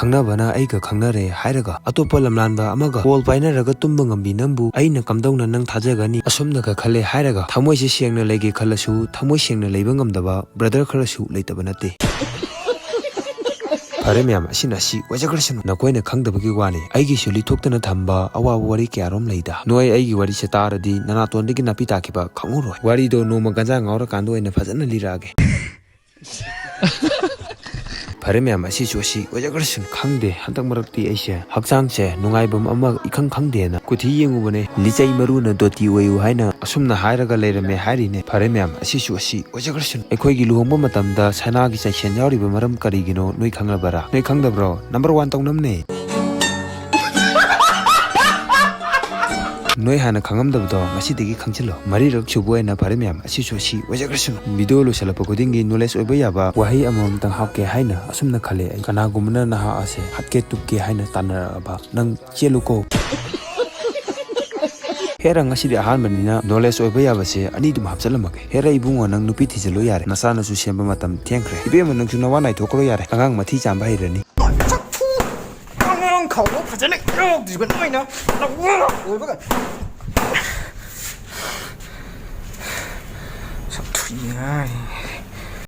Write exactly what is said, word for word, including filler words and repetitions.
ꯈꯪꯅꯕꯅ ꯑꯩꯒ ꯈꯪꯅꯔꯦ ꯍꯥꯏꯔꯒ ꯑꯇꯣꯞꯄ ꯂꯝꯂꯥꯟꯕ ꯑꯃꯒ ꯀꯣꯜ ꯄꯥꯏꯅꯔꯒ ꯇꯨꯝꯕ ꯉꯝꯕꯤ ꯅꯪꯕꯨ ꯑꯩꯅ ꯀꯝꯗꯧꯅ ꯅꯪ ꯊꯥꯖꯒꯅꯤ? ꯑꯁꯨꯝꯅꯒ ꯈꯜꯂꯦ ꯍꯥꯏꯔꯒ ꯊꯃꯣꯏꯁꯦ ꯁꯦꯡꯅ ꯂꯩꯒꯦ ꯈꯜꯂꯁꯨ ꯊꯃꯣꯏ ꯁꯦꯡꯅ ꯂꯩꯕ ꯉꯝꯗꯕ ꯕ꯭ꯔꯗꯔ ꯈꯔꯁꯨ ꯂꯩꯇꯕ ꯅꯠꯇꯦ꯫ ꯐꯔꯦ ꯃꯌꯥꯝ, ꯑꯁꯤꯅ ꯑꯁꯤ ꯑꯣꯏꯖꯈ꯭ꯔꯁꯅꯨ꯫ ꯅꯈꯣꯏꯅ ꯈꯪꯗꯕꯒꯤ ꯋꯥꯅꯤ, ꯑꯩꯒꯤꯁꯨ ꯂꯤꯊꯣꯛꯇꯅ ꯊꯝꯕ ꯑꯋꯥꯕ ꯋꯥꯔꯤ ꯀꯌꯥꯔꯣꯝ ꯂꯩꯗ꯫ ꯅꯣꯏ ꯑꯩꯒꯤ ꯋꯥꯔꯤꯁꯦ ꯇꯥꯔꯗꯤ ꯅꯅꯥꯇꯣꯟꯗꯒꯤ ꯅꯥꯄꯤ ꯇꯥꯈꯤꯕ ꯈꯪꯉꯔꯣꯏ꯫ ꯋꯥꯔꯤꯗꯣ ꯅꯣꯡꯃ ꯒꯟꯖꯥ ꯉꯥꯎꯔꯀꯥꯟꯗ ꯑꯣꯏꯅ ꯐꯖꯅ ꯂꯤꯔꯛꯑꯒꯦ꯫ ꯐꯔꯦ ꯃꯌꯥꯝ, ꯑꯁꯤꯁꯨ ꯑꯁꯤ ꯑꯣꯏꯖꯈ꯭ꯔꯁꯅꯨ꯫ ꯈꯪꯗꯦ, ꯍꯟꯗꯛ ꯃꯔꯛꯇꯤ ꯑꯩꯁꯦ ꯍꯛꯆꯥꯡꯁꯦ ꯅꯨꯡꯉꯥꯏꯐꯝ ꯑꯃ ꯏꯈꯪ ꯈꯪꯗꯦꯅ ꯀꯨꯊꯤ ꯌꯦꯡꯉꯨꯕꯅꯦ꯫ ꯂꯤꯆꯩ ꯃꯔꯨꯅ ꯗꯣꯇꯤ ꯑꯣꯏꯌꯨ ꯍꯥꯏꯅ ꯑꯁꯨꯝꯅ ꯍꯥꯏꯔꯒ ꯂꯩꯔꯝꯃꯦ ꯍꯥꯏꯔꯤꯅꯦ꯫ ꯐꯔꯦ ꯃꯌꯥꯝ, ꯑꯁꯤꯁꯨ ꯑꯁꯤ ꯑꯣꯏꯖꯈ꯭ꯔꯁꯅꯨ꯫ ꯑꯩꯈꯣꯏꯒꯤ ꯂꯨꯍꯣꯡꯕ ꯃꯇꯝꯗ ꯁꯅꯥꯒꯤ ꯆꯥꯏꯁꯦꯟ ꯌꯥꯎꯔꯤꯕ ꯃꯔꯝ ꯀꯔꯤꯒꯤꯅꯣ ꯅꯣꯏ ꯈꯪꯂꯕꯔꯥ? ꯅꯣꯏ ꯈꯪꯗꯕ꯭ꯔꯣ? ꯅꯝꯕꯔ ꯋꯥꯟ ꯇꯧꯅꯝꯅꯦ꯫ ꯅꯣꯏ ꯍꯥꯟꯅ ꯈꯪꯉꯝꯗꯕꯗꯣ ꯉꯁꯤꯗꯒꯤ ꯈꯪꯖꯤꯜꯂꯣ꯫ ꯃꯔꯤꯔꯛ ꯁꯨꯕ ꯑꯣꯏꯅ ꯐꯔꯦ ꯃꯌꯥꯝ, ꯑꯁꯤꯁꯨ ꯑꯁꯤ ꯑꯣꯏꯖꯈ꯭ꯔꯁꯅꯨ꯫ ꯚꯤꯗꯤꯑꯣ ꯂꯣꯏꯁꯤꯜꯂꯛꯄ ꯈꯨꯗꯤꯡꯒꯤ ꯅꯣꯂꯦꯖ ꯑꯣꯏꯕ ꯌꯥꯕ ꯋꯥꯍꯩ ꯑꯃꯃꯝꯇꯪ ꯍꯥꯞꯀꯦ ꯍꯥꯏꯅ ꯑꯁꯨꯝꯅ ꯈꯜꯂꯦ ꯑꯩ꯫ ꯀꯅꯥꯒꯨꯝꯕꯅ ꯅꯍꯥ ꯑꯁꯦ ꯍꯥꯠꯀꯦ ꯇꯨꯞꯀꯦ ꯍꯥꯏꯅ ꯇꯥꯟꯅꯔꯛꯑꯕ, ꯅꯪ ꯆꯦꯜꯂꯨꯀꯣ꯫ ꯍꯦꯔꯥ, ꯉꯁꯤꯗꯤ ꯑꯍꯥꯟꯕꯅꯤꯅ ꯅꯣꯂꯦꯖ ꯑꯣꯏꯕ ꯌꯥꯕꯁꯦ ꯑꯅꯤꯗꯨꯝ ꯍꯥꯞꯆꯜꯂꯝꯃꯒꯦ꯫ ꯍꯦꯔꯥ ꯏꯕꯨꯡꯉꯣ, ꯅꯪ ꯅꯨꯄꯤ ꯊꯤꯖꯤꯜꯂꯣ ꯌꯥꯔꯦ, ꯅꯆꯥꯅꯁꯨ ꯁꯦꯝꯕ ꯃꯇꯝ ꯊꯦꯡꯈ꯭ꯔꯦ꯫ ꯏꯕꯦꯝꯃ, ꯅꯪꯁꯨ ꯅꯋꯥ ꯅꯥꯏꯊꯣꯛꯈ꯭ꯔꯣ ꯌꯥꯔꯦ, ꯑꯉꯥꯡ ꯃꯊꯤ ꯆꯥꯝꯕ ꯍꯩꯔꯅꯤ꯫ ꯆꯐꯨ! ꯑꯉꯥꯡ ꯈꯥꯎꯕ ꯐꯖꯅ ꯌꯥꯎꯗ꯭ꯔꯤꯕ ꯅꯣꯏꯅ ꯅꯋꯥ ꯑꯣꯏꯕꯒ꯫ ꯆꯐꯨ ꯉꯥꯏ꯫